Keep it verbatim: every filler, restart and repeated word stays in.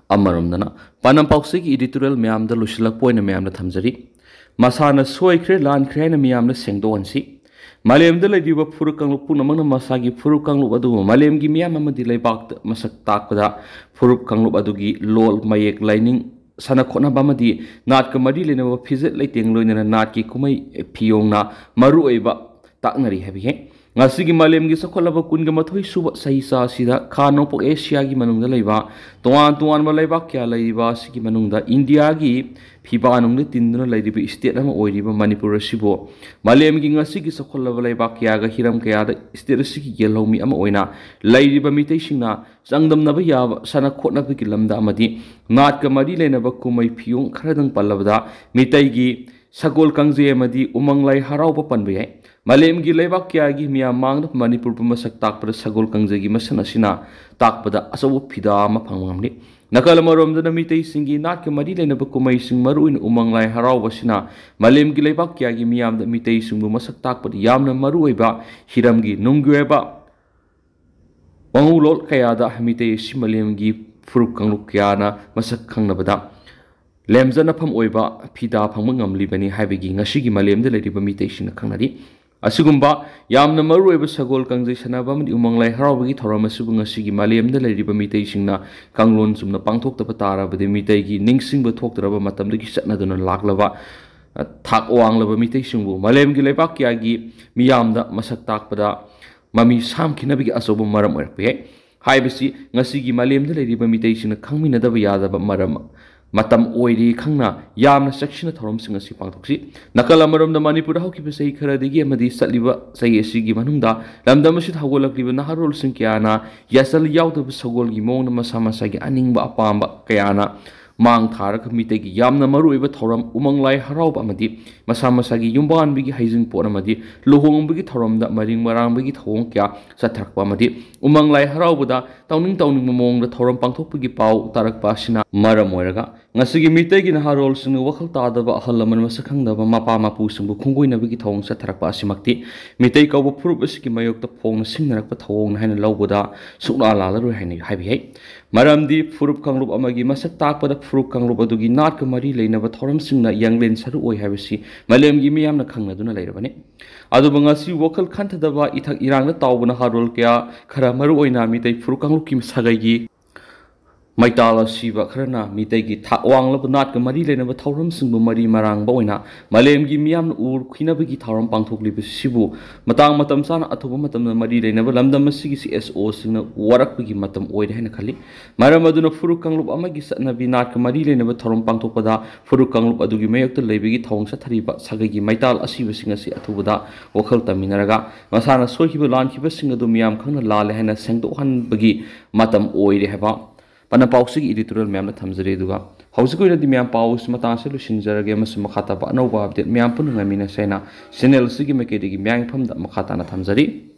ꯑꯃꯔꯣꯝꯗꯅ ꯄꯥꯟꯗꯝ ꯄꯥꯎꯆꯦꯒꯤ editorial ꯃꯌꯥꯝꯗ ꯂꯣꯏꯁꯤꯜꯂꯛꯄ ꯑꯣꯏꯅ ꯃꯌꯥꯝꯗ ꯊꯝꯖꯔꯤ꯫ ꯃꯁꯥꯅ ꯁꯣꯏꯈ꯭ꯔꯦ, ꯂꯥꯟꯈ꯭ꯔꯦ ꯍꯥꯏꯅ ꯃꯤꯌꯥꯝꯗ ꯁꯦꯡꯗꯣꯛꯍꯟꯁꯤ꯫ ꯃꯥꯂꯦꯝꯗ ꯂꯩꯔꯤꯕ ꯐꯨꯔꯨꯞ ꯀꯥꯡꯂꯨꯞ ꯄꯨꯝꯅꯃꯛꯅ ꯃꯁꯥꯒꯤ ꯐꯨꯔꯨꯞ ꯀꯥꯡꯂꯨꯞ ꯑꯗꯨꯕꯨ ꯃꯥꯂꯦꯝꯒꯤ ꯃꯤꯌꯥꯝ ꯑꯃꯗꯤ ꯂꯩꯕꯥꯛꯇ ꯃꯁꯛ ꯇꯥꯛꯄꯗ ꯐꯨꯔꯨꯞ ꯀꯥꯡꯂꯨꯞ ꯑꯗꯨꯒꯤ ꯂꯣꯜ, ꯃꯌꯦꯛ, ꯂꯥꯏꯅꯤꯡ, ꯁꯥꯟꯅ ꯈꯣꯠꯅꯕ ꯑꯃꯗꯤ ꯅꯥꯠꯀ ꯃꯔꯤ ꯂꯩꯅꯕ ꯐꯤꯖꯦꯠ ꯂꯩꯇꯦꯡ ꯂꯣꯏꯅꯅ ꯅꯥꯠꯀꯤ ꯀꯨꯝꯍꯩ ꯐꯤꯌꯣꯡꯅ ꯃꯔꯨꯑꯣꯏꯕ ꯇꯥꯛꯅꯔꯤ ꯍꯥꯏꯕꯤꯈꯤ꯫ ꯉꯁꯤꯒꯤ ꯃꯥꯂꯦꯝꯒꯤ ꯆꯥꯎꯈꯠꯂꯕ ꯀꯨꯟꯒ ꯃꯥꯊꯣꯏ ꯁꯨꯕ ꯆꯍꯤꯆꯥ ꯑꯁꯤꯗ ꯈꯥ ꯅꯣꯡꯄꯣꯛ ꯑꯦꯁꯤꯌꯥꯒꯤ ꯃꯅꯨꯡꯗ ꯂꯩꯕ ꯇꯣꯉꯥꯟ ꯇꯣꯉꯥꯟꯕ ꯂꯩꯕꯥꯛ ꯀꯌꯥ ꯂꯩꯔꯤꯕ ꯑꯁꯤꯒꯤ ꯃꯅꯨꯡꯗ ꯏꯟꯗꯤꯌꯥꯒꯤ ꯐꯤꯕꯥꯅꯨꯡꯗ ꯇꯤꯟꯗꯨꯅ ꯂꯩꯔꯤꯕ state ꯑꯃ ꯑꯣꯏꯔꯤꯕ ꯃꯅꯤꯄꯨꯔ ꯑꯁꯤꯕꯨ ꯃꯥꯂꯦꯝꯒꯤ ꯉꯁꯤꯒꯤ ꯆꯥꯎꯈꯠꯂꯕ ꯂꯩꯕꯥꯛ ꯀꯌꯥꯒ ꯍꯤꯔꯝ ꯀꯌꯥꯗ state ꯑꯁꯤꯒꯤ ꯌꯦꯜꯍꯧꯃꯤ ꯑꯃ ꯑꯣꯏꯅ ꯂꯩꯔꯤꯕ ꯃꯤꯇꯩꯁꯤꯡꯅ ꯆꯥꯡꯗꯝꯅꯕ ꯌꯥꯕ ꯁꯥꯟꯅ ꯈꯣꯠꯅꯕꯒꯤ ꯂꯝꯗ ꯑꯃꯗꯤ ꯅꯥꯠꯀ ꯃꯔꯤ ꯂꯩꯅꯕ ꯀꯨꯝꯍꯩ ꯐꯤꯌꯣꯡ ꯈꯔꯗꯪ ꯄꯜꯂꯕꯗ ꯃꯤꯇꯩꯒꯤ ꯁꯒꯣꯜ ꯀꯥꯡꯖꯩ ꯑꯃꯗꯤ ꯎꯃꯪ ꯂꯥꯏ ꯍꯔꯥꯎꯕ ꯄꯟꯕ ꯌꯥꯏ꯫ ꯃꯥꯂꯦꯝꯒꯤ ꯂꯩꯕꯥꯛ ꯀꯌꯥꯒꯤ ꯃꯤꯌꯥꯝ ꯃꯥꯡꯗ ꯃꯅꯤꯄꯨꯔꯕꯨ ꯃꯁꯛ ꯇꯥꯛꯄꯗ ꯁꯒꯣꯜ ꯀꯥꯡꯖꯩꯒꯤ ꯃꯁꯛ ꯑꯁꯤꯅ ꯇꯥꯛꯄꯗ ꯑꯆꯧꯕ ꯐꯤꯗꯥ ꯑꯃ ꯐꯪꯕ ꯉꯝꯂꯤ꯫ ꯅꯥꯀꯜ ꯑꯃꯔꯣꯝꯗꯅ ꯃꯤꯇꯩꯁꯤꯡꯒꯤ ꯅꯥꯠꯀ ꯃꯔꯤ ꯂꯩꯅꯕ ꯀꯨꯝꯍꯩꯁꯤꯡ, ꯃꯔꯨꯑꯣꯏꯅ ꯎꯃꯪ ꯂꯥꯏ ꯍꯔꯥꯎꯕ ꯑꯁꯤꯅ ꯃꯥꯂꯦꯝꯒꯤ ꯂꯩꯕꯥꯛ ꯀꯌꯥꯒꯤ ꯃꯤꯌꯥꯝꯗ ꯃꯤꯇꯩꯁꯤꯡꯕꯨ ꯃꯁꯛ ꯇꯥꯛꯄꯗ ꯌꯥꯝꯅ ꯃꯔꯨꯑꯣꯏꯕ ꯍꯤꯔꯝꯒꯤ ꯅꯨꯡꯒꯤ ꯑꯣꯏꯕ ꯋꯥꯉꯧꯂꯣꯟ ꯀꯌꯥꯗ ꯃꯤꯇꯩ ꯑꯁꯤ ꯃꯥꯂꯦꯝꯒꯤ ꯐꯨꯔꯨꯞ ꯀꯥꯡꯂꯨꯞ ꯀꯌꯥꯅ ꯃꯁꯛ ꯈꯪꯅꯕꯗ ꯂꯦꯝꯖꯅꯐꯝ ꯑꯣꯏꯕ ꯐꯤꯗꯥ ꯐꯪꯕ ꯉꯝꯂꯤꯕꯅꯤ ꯍꯥꯏꯕꯒꯤ ꯉꯁꯤꯒꯤ ꯃꯥꯂꯦꯝꯗ ꯂꯩꯔꯤꯕ ꯃꯤꯇꯩꯁꯤꯡꯅ ꯈꯪꯅꯔꯤ꯫ ꯑꯁꯤꯒꯨꯝꯕ ꯌꯥꯝꯅ ꯃꯔꯨꯑꯣꯏꯕ ꯁꯒꯣꯜ ꯀꯥꯡꯖꯩ ꯁꯥꯟꯅꯕ ꯑꯃꯗꯤ ꯎꯃꯪ ꯂꯥꯏ ꯍꯔꯥꯎꯕꯒꯤ ꯊꯧꯔꯝ ꯑꯁꯤꯕꯨ ꯉꯁꯤꯒꯤ ꯃꯥꯂꯦꯝꯗ ꯂꯩꯔꯤꯕ ꯃꯤꯇꯩꯁꯤꯡꯅ ꯀꯥꯡꯂꯣꯟ ꯆꯨꯝꯅ ꯄꯥꯡꯊꯣꯛꯇꯕ ꯇꯥꯔꯕꯗꯤ ꯃꯤꯇꯩꯒꯤ ꯅꯤꯡꯁꯤꯡꯕ ꯊꯣꯛꯇ꯭ꯔꯕ ꯃꯇꯝꯗꯒꯤ ꯆꯠꯅꯗꯨꯅ ꯂꯥꯛꯂꯕ, ꯑ, ꯊꯥꯛ ꯋꯥꯡꯂꯕ ꯃꯤꯇꯩꯁꯤꯡꯕꯨ ꯃꯥꯂꯦꯝꯒꯤ ꯂꯩꯕꯥꯛ ꯀꯌꯥꯒꯤ ꯃꯤꯌꯥꯝꯗ ꯃꯁꯛ ꯇꯥꯛꯄꯗ ꯃꯃꯤ ꯁꯥꯝꯈꯤꯅꯕꯒꯤ ꯑꯆꯧꯕ ꯃꯔꯝ ꯑꯣꯏꯔꯛꯄ ꯌꯥꯏ꯫ ꯍꯥꯏꯕꯁꯤ ꯉꯁꯤꯒꯤ ꯃꯥꯂꯦꯝꯗ ꯂꯩꯔꯤꯕ ꯃꯤꯇꯩꯁꯤꯡꯅ ꯈꯪꯃꯤꯟꯅꯗꯕ ꯌꯥꯗꯕ ꯃꯔꯝ, ꯃꯇꯝ ꯑꯣꯏꯔꯦ ꯈꯪꯅ ꯌꯥꯝꯅ ꯆꯦꯛꯁꯤꯟꯅ ꯊꯧꯔꯝꯁꯤꯡ ꯑꯁꯤ ꯄꯥꯡꯊꯣꯛꯁꯤ꯫ ꯅꯥꯀꯜ ꯑꯃꯔꯣꯝꯗ ꯃꯅꯤꯄꯨꯔꯗ ꯍꯧꯈꯤꯕ ꯆꯍꯤ ꯈꯔꯗꯒꯤ ꯑꯃꯗꯤ ꯆꯠꯂꯤꯕ ꯆꯍꯤ ꯑꯁꯤꯒꯤ ꯃꯅꯨꯡꯗ ꯂꯝꯗꯝ ꯑꯁꯤꯗ ꯍꯧꯒꯠꯂꯛꯂꯤꯕ ꯅꯍꯥꯔꯣꯜꯁꯤꯡ ꯀꯌꯥꯅ ꯌꯥꯆꯜ ꯌꯥꯎꯗꯕ ꯁꯒꯣꯜꯒꯤ ꯃꯑꯣꯡꯗ ꯃꯁꯥ ꯃꯁꯥꯒꯤ ꯑꯅꯤꯡꯕ ꯑꯄꯥꯝꯕ ꯀꯌꯥꯅ ꯃꯥꯡ ꯊꯥꯔꯒ ꯃꯤꯇꯩꯒꯤ ꯌꯥꯝꯅ ꯃꯔꯨꯑꯣꯏꯕ ꯊꯧꯔꯝ ꯎꯃꯪ ꯂꯥꯏ ꯍꯔꯥꯎꯕ ꯑꯃꯗꯤ ꯃꯁꯥ ꯃꯁꯥꯒꯤ ꯌꯨꯝꯕꯥꯟꯕꯒꯤ ꯍꯩꯖꯤꯡꯄꯣꯠ ꯑꯃꯗꯤ ꯂꯨꯍꯣꯡꯕꯒꯤ ꯊꯧꯔꯝꯗ ꯃꯔꯤꯡ ꯃꯔꯥꯡꯕꯒꯤ ꯊꯧꯑꯣꯡ ꯀꯌꯥ ꯆꯠꯊꯔꯛꯄ ꯑꯃꯗꯤ ꯎꯃꯪ ꯂꯥꯏ ꯍꯔꯥꯎꯕꯗ ꯇꯧꯅꯤꯡ ꯇꯧꯅꯤꯡꯕ ꯃꯑꯣꯡꯗ ꯊꯧꯔꯝ ꯄꯥꯡꯊꯣꯛꯄꯒꯤ ꯄꯥꯎ ꯇꯥꯔꯛꯄ ꯑꯁꯤꯅ ꯃꯔꯝ ꯑꯣꯏꯔꯒ ꯉꯁꯤꯒꯤ ꯃꯤꯇꯩꯒꯤ ꯅꯍꯥꯔꯣꯜꯁꯤꯡꯅ ꯋꯥꯈꯜ ꯇꯥꯗꯕ, ꯑꯍꯜ ꯂꯃꯟ ꯃꯁꯛ ꯈꯪꯗꯕ ꯃꯄꯥ ꯃꯄꯨꯁꯤꯡꯕꯨ ꯈꯣꯡꯒꯣꯏꯅꯕꯒꯤ ꯊꯧꯑꯣꯡ ꯆꯠꯊꯔꯛꯄ ꯑꯁꯤꯃꯛꯇꯤ ꯃꯤꯇꯩ ꯀꯧꯕ ꯐꯨꯔꯨꯞ ꯑꯁꯤꯒꯤ ꯃꯥꯌꯣꯛꯇ ꯐꯣꯡꯅ ꯁꯤꯡꯅꯔꯛꯄ ꯊꯧꯑꯣꯡꯅꯤ ꯍꯥꯏꯅ ꯂꯧꯕꯗ ꯁꯨꯛꯂꯥ ꯂꯥꯜꯂꯔꯣꯏ ꯍꯥꯏꯅ ꯍꯥꯏꯕ ꯌꯥꯏ꯫ ꯃꯔꯝꯗꯤ ꯐꯨꯔꯨꯞ ꯀꯥꯡꯂꯨꯞ ꯑꯃꯒꯤ ꯃꯁꯛ ꯇꯥꯛꯄꯗ ꯐꯨꯔꯨꯞ ꯀꯥꯡꯂꯨꯞ ꯑꯗꯨꯒꯤ ꯅꯥꯠꯀ ꯃꯔꯤ ꯂꯩꯅꯕ ꯊꯧꯔꯝꯁꯤꯡꯅ ꯌꯥꯡꯂꯦꯟ ꯁꯔꯨꯛ ꯑꯣꯏ ꯍꯥꯏꯕꯁꯤ ꯃꯥꯂꯦꯝꯒꯤ ꯃꯤꯌꯥꯝꯅ ꯈꯪꯅꯗꯨꯅ ꯂꯩꯔꯕꯅꯤ꯫ ꯑꯗꯨꯕꯨ ꯉꯁꯤ ꯋꯥꯈꯜ ꯈꯟꯊꯗꯕ, ꯏꯊꯛ ꯏꯔꯥꯡꯗ ꯇꯥꯎꯕ ꯅꯍꯥꯔꯣꯜ ꯀꯌꯥ, ꯈꯔ ꯃꯔꯨꯑꯣꯏꯅ ꯃꯤꯇꯩ ꯐꯨꯔꯨꯞ ꯀꯥꯡꯂꯨꯞꯀꯤ ꯁꯥꯒꯩꯒꯤ ꯃꯩꯇꯥꯜ ꯑꯁꯤꯕ ꯈꯔꯅ ꯃꯤꯇꯩꯒꯤ ꯊꯥꯛ ꯋꯥꯡꯂꯕ ꯅꯥꯠꯀ ꯃꯔꯤ ꯂꯩꯅꯕ ꯊꯧꯔꯝꯁꯤꯡꯕꯨ ꯃꯔꯤ ꯃꯔꯥꯡꯕ ꯑꯣꯏꯅ ꯃꯥꯂꯦꯝꯒꯤ ꯃꯤꯌꯥꯝꯅ ꯎꯈꯤꯅꯕꯒꯤ ꯊꯧꯔꯝ ꯄꯥꯡꯊꯣꯛꯂꯤꯕꯁꯤꯕꯨ ꯃꯇꯥꯡ ꯃꯇꯝ ꯆꯥꯅ ꯑꯊꯨꯕ ꯃꯇꯝꯗ ꯃꯔꯤ ꯂꯩꯅꯕ ꯂꯝꯗꯝ ꯑꯁꯤꯒꯤ ꯁꯤ ꯑꯦꯁ ꯑꯣꯁꯤꯡꯅ ꯋꯥꯔꯛꯄꯒꯤ ꯃꯇꯝ ꯑꯣꯏꯔꯦ ꯍꯥꯏꯅ ꯈꯜꯂꯤ꯫ ꯃꯔꯝ ꯑꯗꯨꯅ ꯐꯨꯔꯨꯞ ꯀꯥꯡꯂꯨꯞ ꯑꯃꯒꯤ ꯆꯠꯅꯕꯤ ꯅꯥꯠꯀ ꯃꯔꯤ ꯂꯩꯅꯕ ꯊꯧꯔꯝ ꯄꯥꯡꯊꯣꯛꯄꯗ ꯐꯨꯔꯨꯞ ꯀꯥꯡꯂꯨꯞ ꯑꯗꯨꯒꯤ ꯃꯥꯌꯣꯛꯇ ꯂꯩꯕꯒꯤ ꯊꯧꯑꯣꯡ ꯆꯠꯊꯔꯤꯕ ꯁꯥꯒꯩꯒꯤ ꯃꯩꯇꯥꯜ ꯑꯁꯤꯕꯁꯤꯡ ꯑꯁꯤ ꯑꯊꯨꯕꯗ ꯋꯥꯈꯜ ꯇꯝꯃꯤꯟꯅꯔꯒ ꯃꯁꯥꯅ ꯁꯣꯏꯈꯤꯕ ꯂꯥꯟꯈꯤꯕꯁꯤꯡ ꯑꯗꯨ ꯃꯤꯌꯥꯝ ꯈꯪꯅ ꯂꯥꯜꯂꯦ ꯍꯥꯏꯅ ꯁꯦꯡꯗꯣꯛꯍꯟꯕꯒꯤ ꯃꯇꯝ ꯑꯣꯏꯔꯦ ꯍꯥꯏꯕ ꯄꯅꯄꯥꯎꯁꯤꯒꯤ editorial ꯃꯌꯥꯝꯅ ꯊꯝꯖꯔꯤ꯫ ꯑꯗꯨꯒ ꯍꯧꯖꯤꯛꯀꯤ ꯑꯣꯏꯅꯗꯤ ꯃꯌꯥꯝ ꯄꯥꯎꯁꯤ ꯃꯇꯥꯡꯁꯤ ꯂꯣꯏꯁꯤꯟꯖꯔꯒꯦ, ꯑꯃꯁꯨꯡ ꯃꯈꯥ ꯇꯥꯕ ꯑꯅꯧꯕ update ꯃꯌꯥꯝ ꯄꯨꯟꯅ ꯉꯥꯏꯃꯤꯟꯅꯁꯦ ꯍꯥꯏꯅ channel ꯑꯁꯤꯒꯤ ꯃꯥꯏꯀꯩꯗꯒꯤ ꯃꯌꯥꯝꯒꯤ ꯃꯐꯝꯗ ꯃꯈꯥ ꯇꯥꯅ ꯊꯝꯖꯔꯤ꯫